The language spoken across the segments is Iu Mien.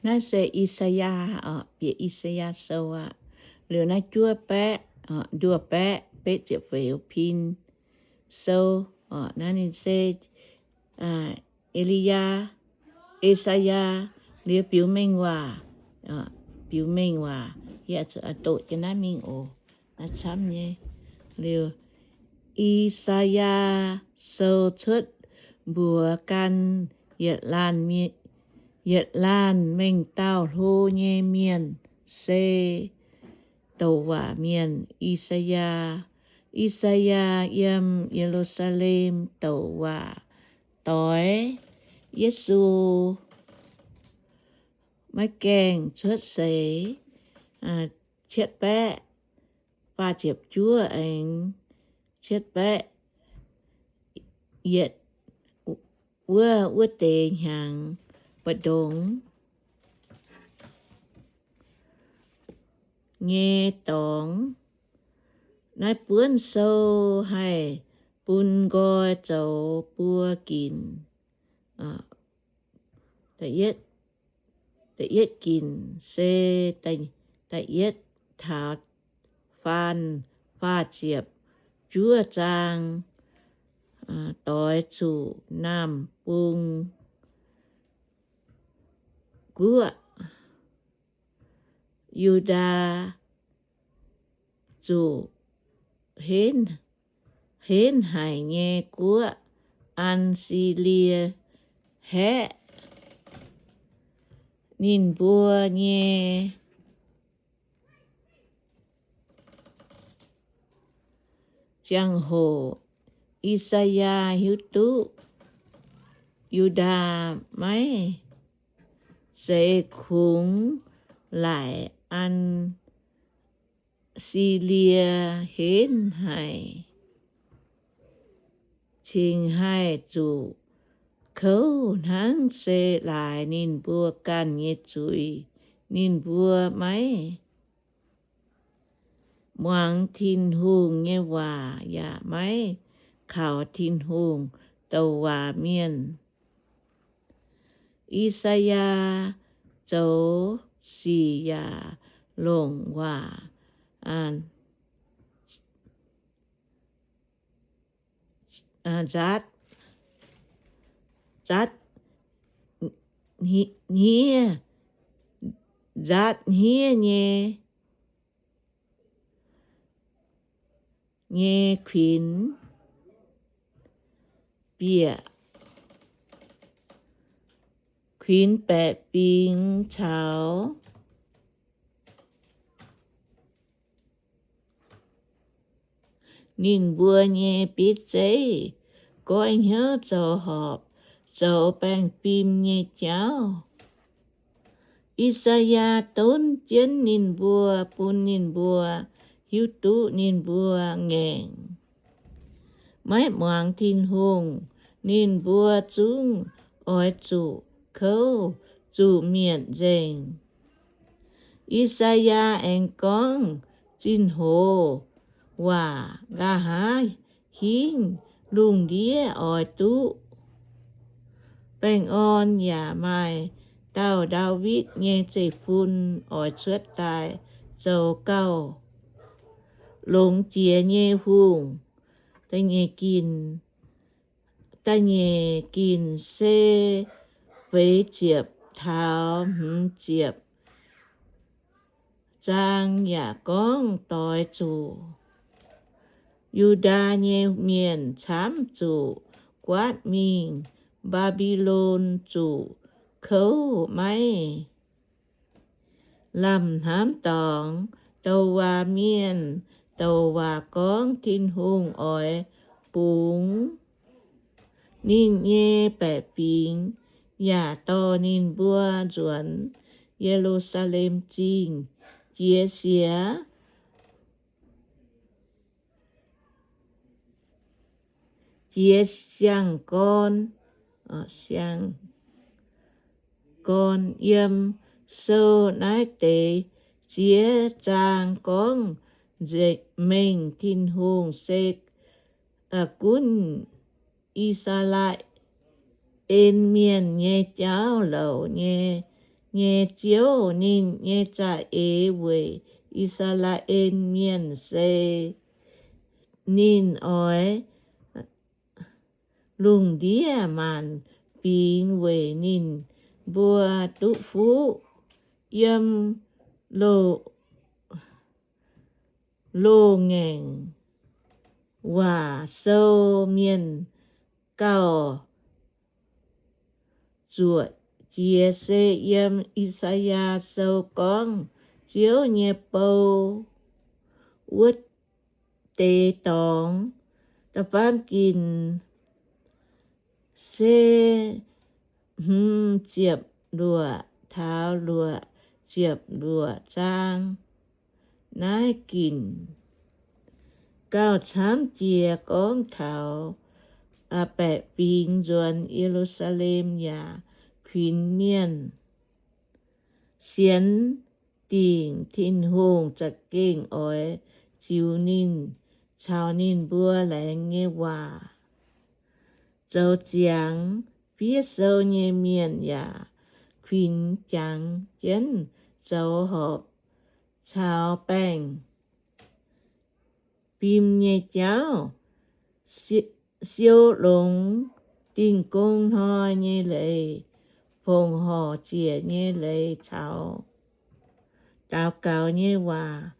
Naaiv se I^saa^yaa oc, bieqc I^saa^yaa Sou aqv. Liuz naaiv juov baeqv, nduov baeqv, betv ziepc feix pin sou oc. Naaiv ninh se E^li^yaa, E^saa^yaa, liuz biux mengh waac, biux mengh waac, yie doqc jienv naaiv mingh oc. Naaiv camv nyei. Liuz, I^saa^yaa Sou cuotv mbuox gan yietc laanh, yietc laanh mengh dauh hlo nyei mienh se douc waac mienh I^saa^yaa. I^saa^yaa yiem Ye^lu^saa^lem douc waac doix Yesu maiv gaengh cuotv seix, cietv baeqv faah ziepc juov aengx cietv baeqv yietc wuov, wuov deix hnyangx mbu'ndongx nyei dorngx. Naaiv buonv sou haih bun nqoi zoux buo ginc. Da'yietv ginc se da'yietv taux faanh faah ziepc juov zaang, doix zuqc Naamh Bung Guoqv, Yu^ndaa, zuqc henv haic nyei guoqv An^si^lie haeqv ninh mbuo nyei ziangh hoc. I^saa^yaa hiuv duqv Yu^ndaa maiv zeiz kungx laaic An^si^lie henv haic, cingx haih zuqc kouv hnangv, se laaix ninh mbuo ganh nyei zuiz. Ninh mbuo maiv muangx Tin-Hungh nyei waac yaac maiv kaux Tin-Hungh douc waac mienh. I^saa^yaa zoux sic yaac longc waac nzaatv, nzaatv hniev, nzaatv hniev nyei, nyei kuinx bieqc, kuinx baeqc fingx caux ninh mbuo nyei bitv zeiv, goiv hnyouv zoux horpc, zoux baengh fim nyei jauv. I^saa^yaa donv jienv ninh mbuo, bun ninh mbuo hiuv duqv ninh mbuo ngaengc, maiv muangx Tin-Hungh, ninh mbuo zungv oix zuqc kouv, zuqc mietc nzengc. I^saa^yaa aengx gorngv zinh hoz waac, nqa'haav hingv lungh ndiev oix duqv baengh orn, yaac maaih dauh Ndaawitv nyei zeiv-fun oix cuotv daaih zoux gauh longx jiex nyei hungh. Da'nyeic ginc, da'nyeic ginc se feix ziepc taux hmz ziepc zaang yaac gorngv doix zuqc Yu^ndaa nyei mienh camv zuqc guaatv mingh Mbaa^mbi^lon zuqc kouv maiv lamh hnamv dorngx. Douc waac mienh douc waac gorngv Tin-Hungh oix bungx ninh nyei baeqc fingx, yaac dorh ninh mbuo nzuonx Ye^lu^saa^lem Zingh jiex siec, jiex siang-gorn, siang-gorn. Yiem sou naaiv deix ziex zaang gorngv nzengc mengh Tin-Hungh se gunv I^saa^laa^en Mienh nyei jauv louc nyei nyei Ziouv. Ninh nyei za'eix weic I^saa^laa^en Mienh se ninh oix lungh ndiev maanc fingx weic ninh mbuo duqv fuqv. Yiem loz-, loz-ngaengc Waac Sou mienh gauh zuoqc jiex se yiem I^saa^yaa Sou gorngv Ziouv nyei bou wuov deix dorngx. Da'faam ginc se hmz ziepc luoqc taux luoqc ziepc luoqc zaang. Naaiv ginc gauh camv jiex gorngv taux baeqc fingx nzuonx Ye^lu^saa^lem yaac kuinx mienh sienx dingc Tin-Hungh za'gengh oix ziux ninh caux ninh mbuo laengz nyei waac. Zoux ziangx fiev sou nyei mienh yaac kuinx jangx jienv zoux horpc caux baengh fim nyei jauv, siou longx dingh gong hnoi nyei leiz, fongc horc ziec nyei leiz caux daux gaux nyei waac.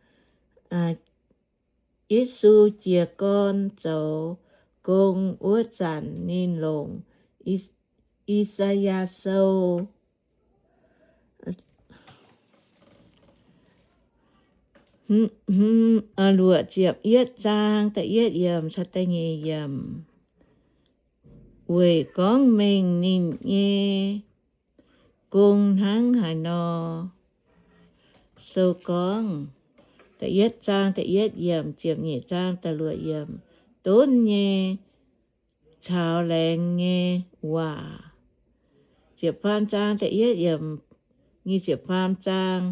Yesu jiez gorn zoux gong wuov zanc ninh longc I^saa^yaa Sou luoqc ziepc yietv zaang da'yietv yiemc caux da'nyeic yiemc, weic gorngv mengh ninh nyei gong hnangv haaix nor. Sou gorngv, da'yietv zaang da'yietv yiemc, ziepc nyeic zaang da'luoqc yiemc, donv nyei caux laengz nyei waac. Ziepc faam zaang da'yietv yiemc, nyic ziepc faam zaang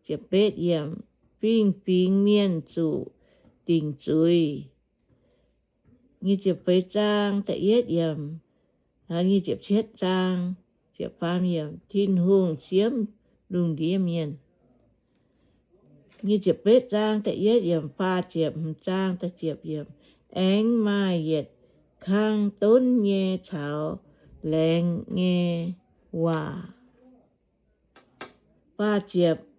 ziepc betv yiemc, fingx-fingx mienh zuqc dingc zuiz. Nyic ziepc feix zaang da'yietv yiemc, nyic ziepc cietv zaang ziepc faam yiemc, Tin-Hungh siemv lungh ndiev mienh. Nyic ziepc betv zaang da'yietv yiemc, faah ziepc hmz zaang da'ziepc yiemc, aengx maaih yietc kang donv nyei caux laengz nyei waac. Faah ziepc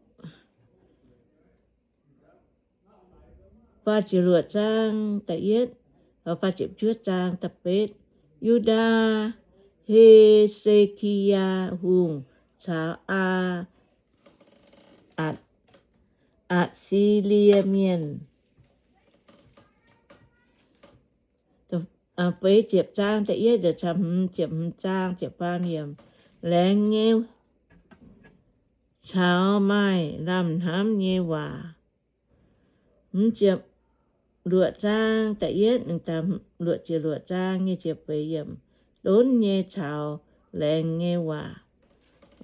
Faah ziepc luoqc zaang da'yietv, faah ziepc juov zaang da'betv. Yu^ndaa, He^se^ki^yaa Hungh caux Aa, Atc, Atc^si^lie Mienh. Feix ziepc zaang da'yietv caux hmz ziepc hmz zaang ziepc faam yiemc, laengz nyei caux maaih lamh hnamv nyei waac. Hmz ziepc luoqc zaang da'yietv luoqc ziepc luoqc zaang nyic ziepc feix yiemc, donv nyei caux laengz nyei waac.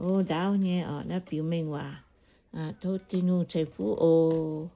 O, ndaauv nyei oc, naaiv biux mengh waac. Tov Tin-Hungh ceix fuqv oc.